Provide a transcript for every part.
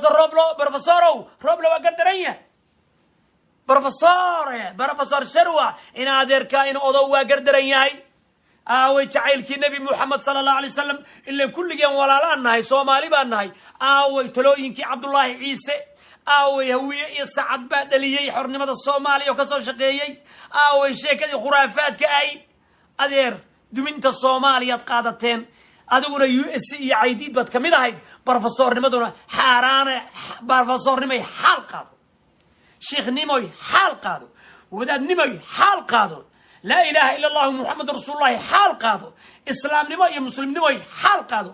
Professor Roblo, professorow, Roble waa gardaran yahay. Professore, Professor Sharwa, in adeerkaa in odow waa gardaran yahay. Aaway jacaylkii Nebi Muxamed sala Allahu alay wasalam? Ilan kulligeen walaalaan nahay, Soomaali baan nahay. Aaway talooyinkii Cabdullaahi Ciise? Aaway Hawiye iyo Sacad baa dhaliyey xornimada Soomaaliya oo kasoo shaqeeyey? Aaway sheekadii khuraafaadka ahayd? Adeer, duminta Soomaaliyaad qaadateen. Adiguna USC iyo Caydiid baad kamid ahayd. Brofesornimaduna xaaraane. Brofesornimay xaal qaado, shiikhnimoy xaal qaado, wadaadnimoy xaal qaado, laa ilaaha ila Allahu Muxamed rasuulullahi xaal qaado, islaamnimo iyo muslimnimoy xaal qaado.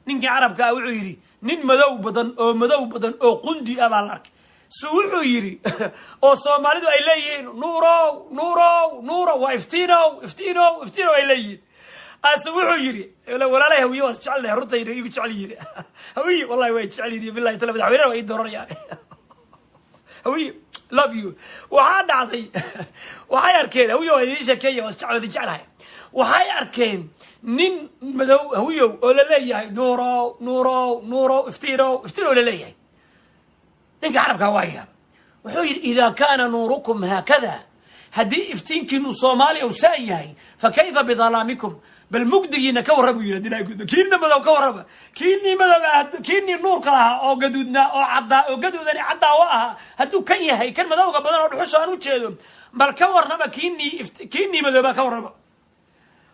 Ninkii carabka ah wuxuu yidhi, nin madow badan oo madow badan oo qundi ah baa la arkay. Su wuxuu yidhi oo Soomaalidu ay leeyihiin, "Nuurow, nuurow, nuurow, waa iftiinow, iftiinow, iftiinow," ay leeyihiin. Ase wuxuu yidhi, "Walaalahay Hawiye waa isjecelnahay, runtayna igu jecel yihiin Hawiye, wallahi way jecel yihiin, billahi tala, madaxweynena waa ii dooranayaan Hawiye, love you." Waxaa dhacday, waxay arkeen, Hawiye waa idiin sheekeeya, waa isjecel, idin jeclahay. Waxay arkeen nin madow, Hawiyow, oo la leeyahay, "Nuurow, nuurow, nuurow, iftiinow, iftiinow," la leeyahay. Ninka carabkaa waa yaaba. Wuxuu yidhi, "Idaa kaana nuurukum haakada," haddii iftiinkiinu Soomaaliya uu saan yahay, "fa kayfa bidalaamikum?" Bal mugdigiina ka warrama, buu yidhi. Hadii kiina madow ka warrama, kiinii madowga, kiinii nuurka lahaa oo gaduudnaa oo caddaa oo gaduudani caddaa u ahaa, hadduu kan yahay kan madowga badan oo dhuxusha aan u jeedo, bal ka warrama kiinii madooba ka warrama.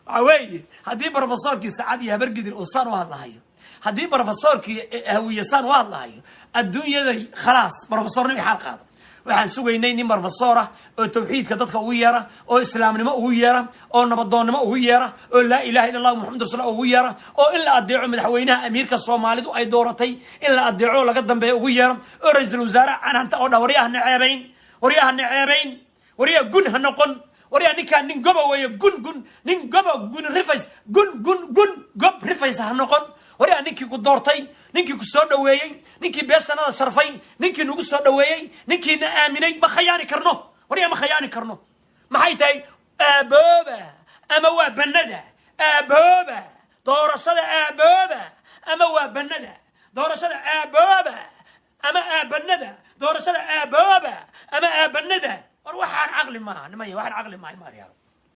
Waxa weeye, haddii brofesorkii Sacad iyo Habargidir uu saan u hadlahayo, haddii brofesorkii Hawiye saan u hadlahayo, adduunyaday khalaas, brofesornimo xaal qaado. Waxaan sugaynay nin brofesor ah oo tawxiidka dadka ugu yeera, oo islaamnimo ugu yeera, oo nabadoonnimo ugu yeera, oo laa ilaha illa Allahu Muxamad rasul ugu yeera, oo in la adeeco madaxweynaha amiirka Soomaalidu ay dooratay, in la adeeco laga dambeeya ugu yeera, oo ra-iisul wasaare canhanta oo dhah, "Waryaha naceebayn, waryaha naceebayn, waryaha gun ha noqon, waryaa ninkaan nin goba weeye, gun gun nin goba gun rifays gun gun gun gob rifays ha noqon. Waryaa ninkii ku doortay, ninkii ku soo dhaweeyey, ninkii beesanada sharfay, ninkii nagu soo dhaweeyey, ninkiina aaminay, ma khayaani karno. Waryaa ma khayaani karno." Maxay tahay? Aabooba ama waa banada, aabooba doorashada, aabooba ama waa banada doorashada, aabooba ama aabanada doorashada, aabooba ama aabanada. War waxaan caqli maaha, nimaya, waxaan caqli maaha, maaryaalo.